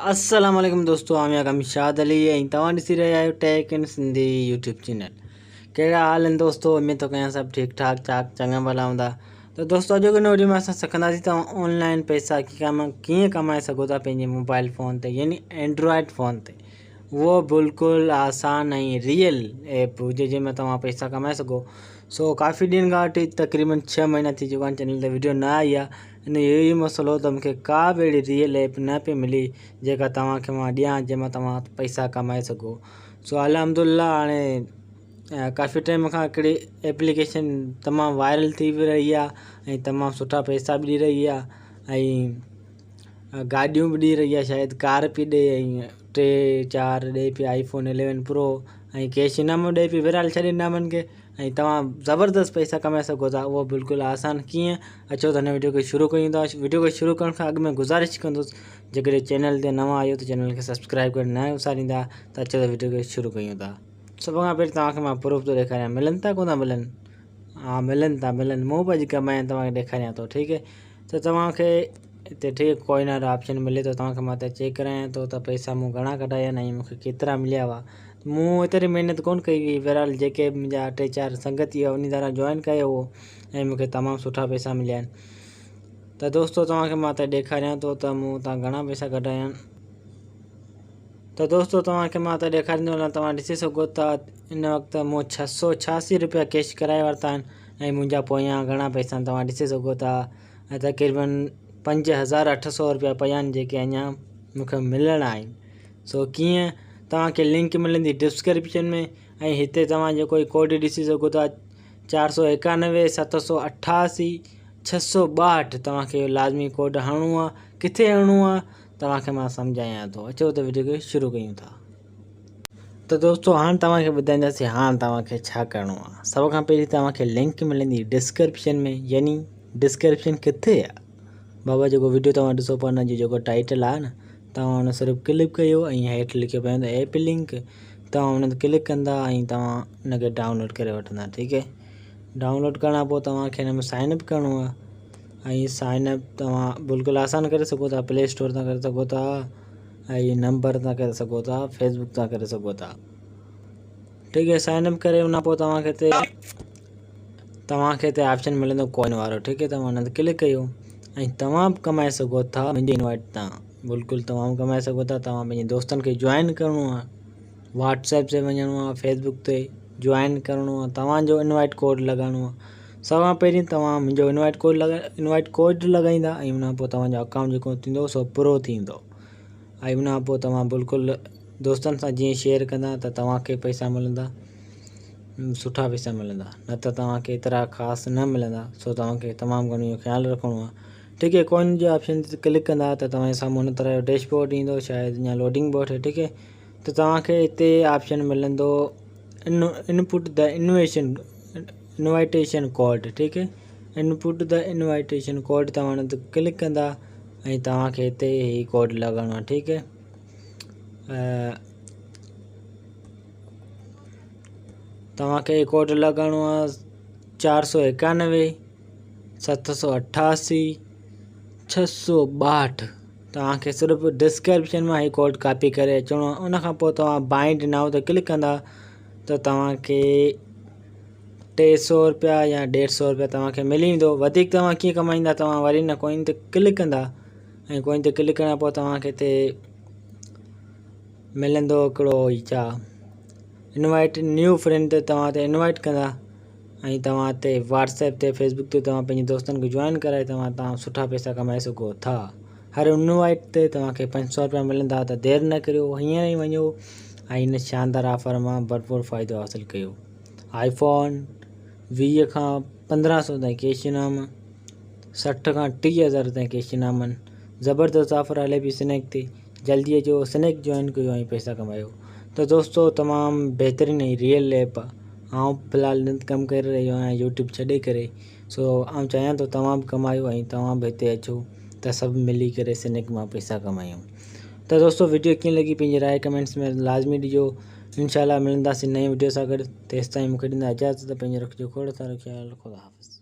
السلام عليڪم دوستو آئون آهيان شاد علي ۽ توهان ڏسي رهيا آهيو tech in Sindhi YouTube channel. ڪهڙا حال آهن دوستو؟ اميد ٿو ڪيان سڀ ٺيڪ ٺاڪ چاڪ چڱا ڀلا هوندا. ته دوستو اڄوڪي هن وڊيو ۾ اسان سکنداسين توهان آن لائن پئسا ڪيئن ڪمائي سگهو ٿا پنهنجي موبائل فون تي يعني اينڊرائڊ فون تي، اهو بلڪل آسان ۽ ريئل ايپ هجي جنهن ۾ توهان پئسا ڪمائي سگهو. سو ڪافي ڏينهن کان وٺي تقريبن 6 مهينا ٿي چڪا آهن چينل تي وڊيو نه آئي آهي. ان جو اهو ئي مسئلو هو ته مونکي ڪا به اهڙي ريئل ايپ نه پئي ملي جيڪا توهان کي مان ڏيان جنهن مان توهان پئسا ڪمائي سگهو. سو الحمدلله هاڻي ڪافي ٽائيم کان هڪڙي ايپليڪيشن تمام وائرل ٿي به رهي آهي ۽ تمام سٺا پئسا به ڏئي رهي آهي ۽ گاڏيون به ڏئي رهي آهي، شايد ڪار پئي ڏئي ۽ ٽي چار ڏئي پئي آئي فون اليون پرو ۽ ڪيش انعام ڏئي پئي. بهرحال ڇڏي انعامن کي ۽ توهان زبردست پئسا ڪمائي سگهو ٿا، اهو بلڪل آسان ڪيئن؟ اچو ته هن وڊيو کي شروع ڪيون ٿا. وڊيو کي شروع ڪرڻ کان اڳ ۾ گذارش ڪندس جيڪڏهن چينل تي نوان آهيو ته چينل کي سبسڪرائب ڪرڻ نه وساريندا. ته اچو ته وڊيو کي شروع ڪيون ٿا. سڀ کان پهرين توهان کي مان پروف ٿو ڏيکاريان، ملن ٿا ڪونه ٿا ملن؟ ها ملن ٿا ملن، مون به اڄ ڪمايا آهن، توهان کي ڏيکاريان ٿو. ٺيڪ آهي ته توهان کي هتي ٺيڪ ڪوئن وارو آپشن ملي ٿو، توهان کي مان هتي چيڪ ڪرايان ٿو ته پئسا مون گهڻا ڪڍايا آهن ۽ مون کي ڪيترا مليا هئا. مون ايتري محنت ڪونه ڪئي هئي، بهرحال جيڪي منهنجا ٽي چار سنگتي هئا انهي طرح جوائن ڪيو هو ۽ مون کي تمام سٺا پئسا مليا آهن. ته دوستو توهان کي مان هتي ڏيکاريان ٿو ته مون هتان گهڻا پئسا ڪڍايا آهن. ته دوستو توهان کي مان هتي ڏيکاريندو هلان، توهان ڏسي سگهو ٿا ان وقت مون 686 روپيا ڪيش ڪرائي ورتا آهن ۽ منهنجا پويان گهڻا پئسا آهن توهان ڏسي سگهو ٿا ۽ تقريبن 5800 روپيا پيا آهن جيڪي اڃا مون کي ملڻا آهن. سو ڪيئن توهان کي لنڪ ملندي ڊسڪرپشن ۾ ۽ هتي توهان جيڪو هي ڪوڊ ڏسي سگهو ٿا 491 788 662، توهان کي اهو لازمي ڪوڊ هڻڻو آهي. ڪٿي هڻڻو آهي توهان کي مان سمجهايان ٿو. اچو ته وڊيو کي شروع ڪيون ٿا. ته دوستو هاڻ توهان کي ٻڌائينداسين هاڻ توهان کي ڇا ڪرڻو آهي. سڀ کان پهرين توهان کي لنڪ ملندي ڊسڪرپشن ۾، يعني ڊسڪرپشن ڪٿي آهي بابا، جيڪو وڊيو توهان ڏسو پيا ان جو جيڪو ٽائيٽل آهي نه، توهان ان صرف ڪلڪ ڪيو ۽ هيٺ لکيو پيو هوندو ايپ لنڪ، توهان ان تي ڪلڪ ڪندا ۽ توهان ان کي ڊائونلوڊ ڪري وٺندا. ٺيڪ آهي، ڊائونلوڊ ڪرڻ کان پوء توهان کي هن ۾ سائن اپ ڪرڻو آهي ۽ سائن اپ توهان بلڪل آسان ڪري سگهو ٿا، پلي اسٽور تان ڪري سگهو ٿا ۽ نمبر تان ڪري سگهو ٿا، فيسبوڪ تان ڪري سگهو ٿا. ٺيڪ آهي، سائن اپ ڪري ان کان پوء توهان کي هتي آپشن ملندو ڪوائن وارو. ٺيڪ آهي، توهان ان تي ڪلڪ ڪيو ۽ توهان به ڪمائي سگهو ٿا منهنجي انوائٽ تان، بلڪل توهان به ڪمائي سگهو ٿا. توهان پنهنجي دوستن کي جوائن ڪرڻو آهي، واٽس ايپ تي وڃڻو آهي، فيسبوڪ تي جوائن ڪرڻو آهي، توهان جو انوائٽ ڪوڊ لڳائڻو آهي. سڀ کان پهرين توهان منهنجو انوائٽ ڪوڊ لڳا انوائٽ ڪوڊ لڳائيندا ۽ ان کان پوء توهان جو اڪائونٽ جيڪو ٿيندو سو پرو ٿيندو ۽ ان کان پوء توهان بلڪل دوستن سان جيئن شيئر ڪندا ته توهان کي پئسا ملندا، سٺا پئسا ملندا، نه ته توهان کي ايترا خاص نه ملندا. سو توهان کي تمام گهڻو اهو خيال رکڻو آهي. ٺيڪ آهي، ڪوائن جي آپشن تي ڪلڪ ڪندا ته توهان جي سامهون هن طرح جو ڊيش بورڊ ايندو، شايد اڃا لوڊنگ بورڊ آهي. ٺيڪ آهي، ته توهان کي هتي آپشن ملندو انپوٽ دا انويشن انوائٽيشن ڪوڊ. ٺيڪ آهي، انپوٽ دا انوائٽيشن ڪوڊ توهان ان تي ڪلڪ ڪندا ۽ توهان کي هتي هي ڪوڊ لڳائڻو آهي. ٺيڪ آهي، توهان کي هي ڪوڊ لڳائڻو آهي 491 788 662. توهان کي صرف ڊسڪرپشن مان هي ڪوڊ ڪاپي ڪري اچڻو آهي. ان کان پوء توهان بائنڊ نائو تي ڪلڪ ڪندا ته توهان کي 300 روپيا يا 150 روپيا توهان کي ملي ويندو. وڌيڪ توهان ڪيئن ڪمائيندا، توهان وري نه ڪوئن تي ڪلڪ ڪندا ۽ ڪوئن تي ڪلڪ ڪرڻ کان پوء توهان کي هتي ملندو هڪڙو هي ڇا انوائٽ نيو فرينڊ تي توهان هتي انوائٽ ڪندا ۽ توهان هتي واٽس ايپ تي فيسبوڪ تي توهان پنهنجي دوستن کي جوائن ڪرائي توهان تان سٺا پئسا ڪمائي سگهو ٿا. هر انوائٽ تي توهان کي 500 روپيا ملندا. ته دير نه ڪريو، هينئر ئي وڃو ۽ هن شاندار آفر مان ڀرپور فائدو حاصل ڪيو. آئي فون 20 کان 1500 تائين ڪيش انعام، 60 کان 30,000 تائين ڪيش انعامن، زبردست آفر هلي پئي سنيڪ تي. جلدي اچو سنيڪ جوائن ڪيو ۽ پئسا ڪمايو. ته دوستو تمام بهترين ۽ ريئل ايپ آ. آئون في الحال هن تي ڪم ڪري رهيو آهيان يوٽيوب ڇڏي ڪري. سو آئون چاهيان ٿو توهان به ڪمايو ۽ توهان به هتي اچو ته سڀ ملي ڪري سنيڪ مان پئسا ڪمايون. ته دوستو وڊيو ڪيئن لڳي پنهنجي راء ڪمينٽس ۾ لازمي ڏجو. انشاء الله ملنداسين نئين وڊيو سان گڏ، تيستائين مونکي ڏيندا اجازت. پنهنجو رکجو کوڙ سارو خيال. خدا حافظ.